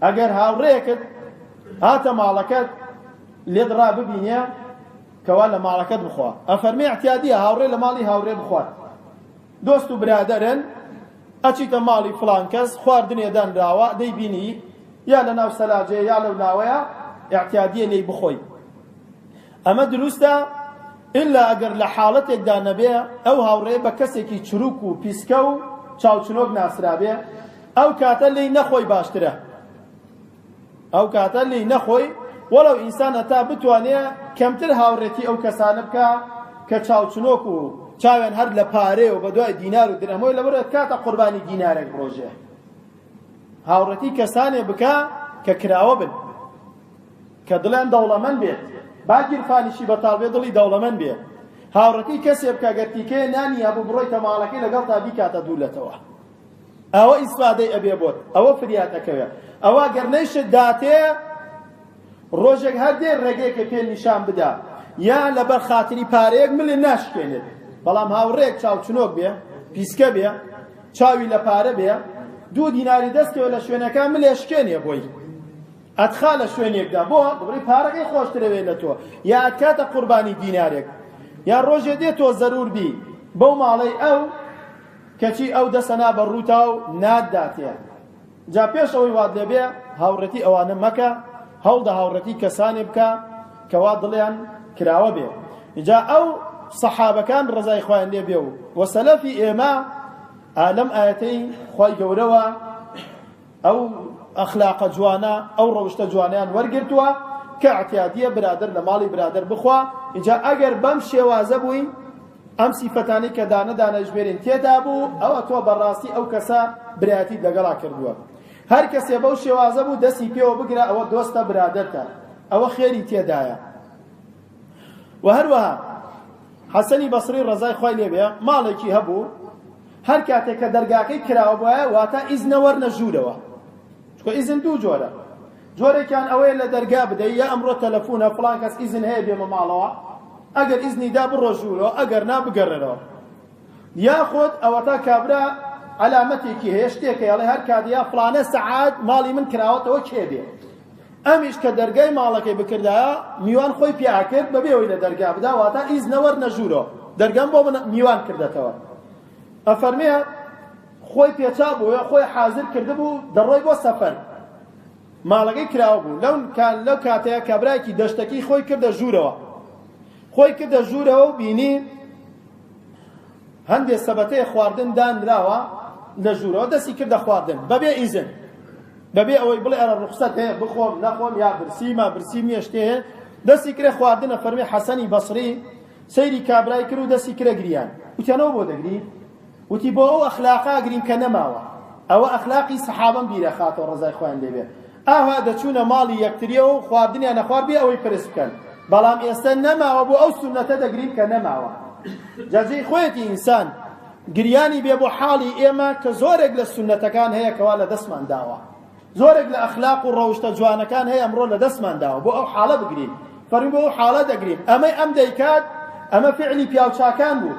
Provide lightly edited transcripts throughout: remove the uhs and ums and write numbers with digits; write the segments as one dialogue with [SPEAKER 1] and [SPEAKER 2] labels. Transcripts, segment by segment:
[SPEAKER 1] ئەگەر هاوڕێیەکت هاتە ماڵەکەت لێت ڕا ببینێ کەوا لە ماڵەکەت بخوا ئەفەرمێ اعتیادیە هاوڕێ لە ماڵی هاوڕێ بخوات دۆست و برادەرن ئەچیتە ماڵی فڵان کەس خواردنێ دانراوە دەیبینی یا لە ناو سەلاجەیە یا لەو ناوەیە اعتیادیە لێی بخۆی ئەمە دروستە ئللا ئەگەر لە حاڵەتێکدا نەبێ ئەو هاوڕێ بە کەسێکی چروک و پیسکە و چاوچنۆک ناسرابێ ئەو کاتە لێی نەخۆی باشترە ئەو کاتە لێی نەخۆی وەڵەو ئینسان هەتا بتوانێ کەمتر هاوڕێتی ئەو کەسانە بکا کە چاوچنۆک و چاویان هەر لە پارەیە و بەدوای دینار و درهەمەوە لەبەر کاتە قوربانی دینارێک ڕۆژێ هاوڕێتی کەسانێ بکە کە کراوە بن کە دڵیان دەوڵەمەند بێت با گیرفانیشی بەتاڵ بێ دڵی دەوڵەمەند بێ هاوڕێتی کەسێ بکە گەر تیکەیە نانی هەبوو بڕۆیتە ماڵەکەی لەگەڵ تا بیکاتە دوو لەتەوە ئەوە ئیسفادەی ئەبێ بۆت ئەوە فریات ئەکەوێ ئەوە گەر نەیشت داتێ ڕۆژێک هەر دێ ڕێگەیەکە پێ نیشان بدا یا لەبەر خاتری پارەیەک ملی ناشکێنێت بەڵام هاوڕێک چاوچنۆک بێ پیسکە بێ چاوی لە پارە بێ دوو دیناری دەستکەوە لە شوێنەکە ملێ شکێنێ بۆی ئەتخا لە شوێنێکدا بۆ دەبڕی پارەکەی خۆشترەوێ لە تۆ یا ئەتکاتە قوربانی دینارێک یا ڕۆژێ دێ تۆ زەرور بی بەو ماڵەی ئەو کەچی ئەو دەسەنا بە ڕووتا و ناتداتێ. جا پێش ئەوەی وات لێ بێ هاوڕێتی ئەوانە مەکە، هەوڵدە هاوڕێتی کەسانێ بکە کەوا دڵیان کراوە بێ. جا ئەو سەحابەکان ڕەزای خوایان لێ بێ و وە سەلەفی ئێمە ئا لەم ئایەتەی خوای گەورەوە ئەو ئەخلاقە جوانە ئەو ڕەوشتە جوانەیان وەرگرتووە کە اعتیادیە برادەر لە ماڵی برادەر بخوا. ئینجا ئەگەر بەم شێوازە بووی ئەم سیفەتانەی کە دانە دانە ژمێرین تێدا بوو ئەوە تۆ بەڕاستی ئەو کەسە برایەتیت لەگەڵا کردووە هەر کەسێ بەو شێوازە بوو دەستی پێوە بگرە ئەوە دۆستە برادەرتە ئەوە خێری تێدایە و هەروەها حەسەنی بەسری ڕەزای خوای لێبێ ماڵێکی هەبوو هەر کاتێک کە دەرگاکەی کراوە بوایە واتە ئیزنە وەرنە ژوورەوە چونکە ئیزن دوو جۆرە جۆرێکیان ئەوەیە لە دەرگا بدەی یا ئەمڕۆ تەلەفونە فڵان کەس ئیزن هەیە بێمە ماڵەوە ئەگەر ئیزنی دا بڕۆ ژوورەوە ئەگەر نا بگەڕێرەوە یاخود ئەوەتا کابرا عەلامەتێکی هەیە شتێکە ئەڵێ هەر کات یا فڵانە سەعات ماڵی من کراوەتەوە کێ بێ ئەمیش کە دەرگای ماڵەکەی بکردایە میوان خۆی پیاکرد بەبێ ئەوەی لە دەرگا بدا واتە ئیزنە وەرنە ژوورەوە دەرگام بۆ من میوان کردەتەوە ئەفەرمێ خۆی پێچا بوو خۆی حازر کردبوو دەڕۆی بۆ سەفەر ماڵەکەی کراوە بوو لەو لەو کاتەیە کابرایەکی دەشتەکی خۆی کردە ژوورەوە خۆی کردە ژوورەوە و بینی هەندێ سەبەتەی خواردن دانراوە لە ژوورەوە دەستی کردە خواردن بەبێ ئیزن بەبێ ئەوەی بڵێ ئەرە ڕوخسەت هەیە بخۆم نەخۆم یا برسیمە برسیم نییە شتێ هەیە دەستی کرێ خواردنە فەرمی حەسەنی بەسری سەیری کابرای کرد و دەستی کرە گریان وتیانەوە بۆ دەگری وتی بۆ ئەو ئەخلاقە ئەگریم کە نەماوە ئەوە ئەخلاقی سەحابەم بیر ئەخاتەوە ڕەزای خوایان لێ بێ ئاوا دەچوونە ماڵی یەکتریەوە و خواردنیان ئەخوارد بێ ئەوەی پرس بکەن بەڵام ئێستا نەماوە بۆ ئەو سوننەتە دەگریم کە نەماوە جا جێی خۆیەتی ئینسان گریانی بێ بۆ حاڵی ئێمە کە زۆرێک لە سوننەتەکان هەیە کەوا لە دەستمان داوە زۆرێک لە ئەخلاق و ڕەوشتە جوانەکان هەیە ئەمڕۆ لە دەستمان داوە بۆ ئەو حاڵە بگرین فەرمی بۆ ئەو حاڵە دەگرین ئەمەی ئەم دەیکات ئەمە فعلی پیاوچاکان بوو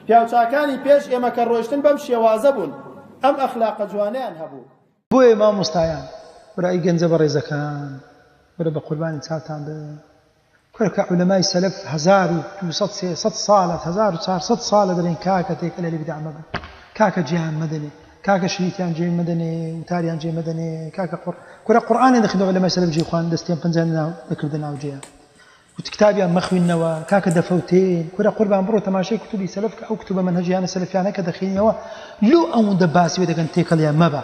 [SPEAKER 1] پیاوچاکانی پێش ئێمە کە ڕۆیشتن بەم شێوازە بوون، ئەم ئەخلاقە جوانەیان هەبوو.
[SPEAKER 2] بۆیە مامۆستایان برای گەنجە بەڕێزەکان برا بەقوربانی چاوتان بم کورە کە عولەمای سەلەف 1200 300 ساڵە 1400 ساڵە دەرێن کاکە تێکەلە لە بیدع مەبن کاکە جێیان مەدەنێ کاکە شریتیان جێ مەدەنێ وتاریان جێ مەدەنێ کاکە قوڕ کورە قورئانیان دەخوێندەوە عولەمای سەلەف جێی خۆیان دەستیان پەنجەیان دەکردە ناو جێیان وت کتابیان مەخویننەوە کاکە دەفەوتێن کورە قوربان بڕۆ تەماشای کوتوبی سەلەف کە ئەو کتوبە مەنهەجیانە سەلەفیانە کە دەخوێنیەوە لۆ ئەوەندە باسی وێ دەکەن تێکەڵیان مەبە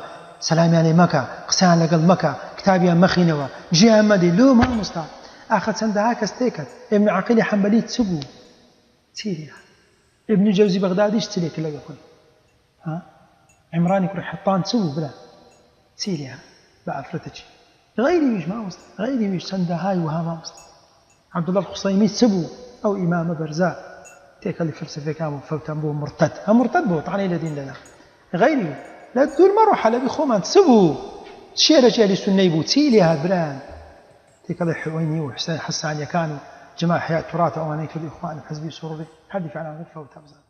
[SPEAKER 2] سەلامیان لێ مەکە قسەیان لەگەڵ مەکە کتابیان مەخینەوە جێیان مەدەی لۆ مامۆستا ئاخە چەندەها کەس تێکەت ابن عقیلی حەنبەلی چ بوو چی لێ هات ابن جەوزی بەغدادیش چ لێ کرد لەگەڵ خۆی ها عیمرانی کوڕی حەتان چ بوو برا چی لێ هات بە ئافرەتە چی غەیری ویش مامۆستا غەیری ویش چەندەهای وەها مامۆستا عەبدوڵڵا الخصیمی چ بوو ئەو ئیمامە بەرزە تێکەڵی فەلسەفەکان بوو فەوتان بوو مورتەد هە مورتەد بوو تەعنەی لە دین دەدا غەیری وی لە دوور مەڕۆ حەلەبی خۆمان چ بوو شێرەکی ئەهلی سوننەی بوو چی لێ هات برایان تێکەڵی حوەینی و حسین حەسانیەکان و جەماعە حیات تورات و ئەوانەی کرد ئیخوان و حزبی سوڕی هەردی فعلان فەوتا بزانن.